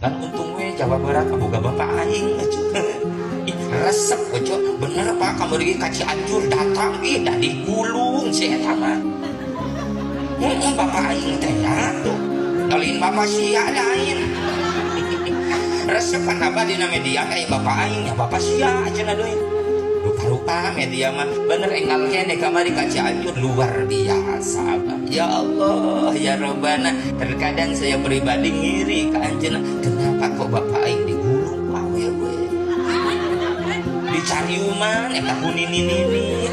Kan untung we Jawa Barat boga bapak aing. Ih, resep ojo bener, Pak. Kamari ka Cianjur datang, ih, dah digulung si eta mah. Heeh, bapak aing teh ya tuh. Lain bapak sia lain. Resep kan abah dina media kayak bapak aing ya, bapak sia cenah deui. Rupa-rupa media mah bener enggal kene kamari ka Cianjur, luar biasa, Abah. Ya Allah, ya Robbana. Terkadang saya pribadi ngiri ka anjeunna. Kenapa kok bapak aing digulung ku awewe? Dicariuman eta ku nini-nini.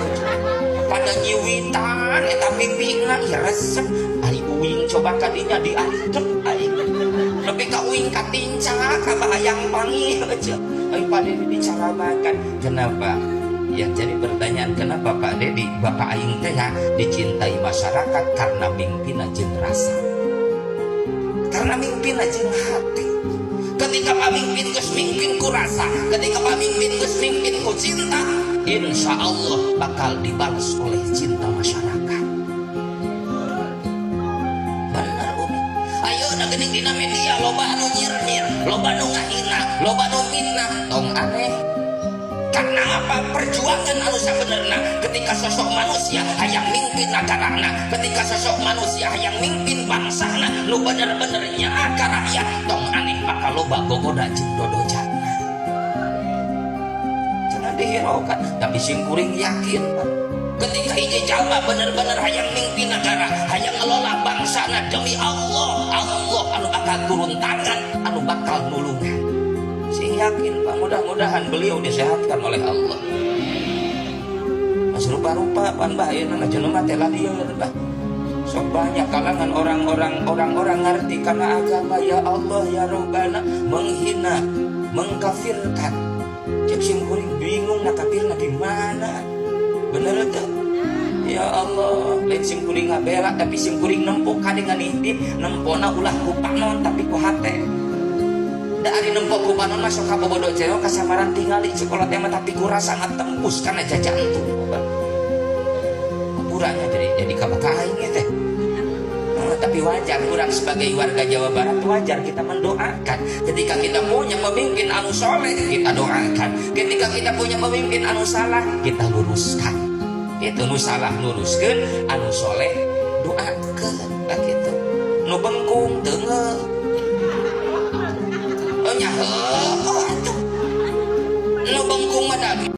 Pada nyiwitan eta pipina ya, resep. Ari uing coba kadinya diantep aing. Nepi ka uing katincak ka hayang panggih aja. Aing Pak Dedi dicaramakan. Kenapa? Yang jadi pertanyaan, kenapa Pak Dedi, Bapak aing teh ya, dicintai masyarakat? Karena mimpin jeung rasa. Karena mimpin jeung hati. Ketika pamimpin geus mimpin ku rasa, ketika pamimpin geus mimpin ku cinta, insya Allah bakal dibalas oleh cinta masyarakat. Bener, Umi. Ayo na geuning dina media loba anu nyir-nyir, loba anu ngahina, loba anu fitnah, tong aneh. Karena apa? Perjuangan anu sabenerna ketika sosok manusia hayang mimpin negarana, ketika sosok manusia hayang mimpin bangsana nu bener-bener nyaah ka rakyat, tong aneh bakal loba gogoda jeung dodojana. Jangan dihiraukan, tapi sim kuring yakin, Pak. Ketika hiji jalma bener-bener hayang mimpin negara, hayang ngelola bangsana demi Allah, Allah anu bakal turun tangan, anu bakal nulungan. Sing yakin, Pak, mudah-mudahan beliau disehatkan oleh Allah. Mas rupa-rupa pan bah ayeuna mah jelema teh lieur, bah. Sok banyak kalangan orang-orang orang-orang ngerti karena agama, ya Allah ya Robbana, menghina, mengkafirkan. Cek sim kuring bingung na kafirna di mana? Bener tuh? Ya Allah, lain sim kuring ngabela, tapi sim kuring nempo kadengan nitip, nempona ulah ku panon tapi ku hate. Da ari nempo ku panon masuk ka bobodo cewek kasamaran tingali sekolah tema, tapi ku rasa tembus karena jajantung. Kurangnya jadi kabaka aing teh. Oh, tapi wajar orang sebagai warga Jawa Barat, wajar kita mendoakan. Ketika kita punya pemimpin anu soleh, kita doakan. Ketika kita punya pemimpin anu salah, kita luruskan. Itu nu salah luruskan, anu soleh doakan begitu. Nu bengkung teunggeul, oh nya, oh atuh nu bengkung mah.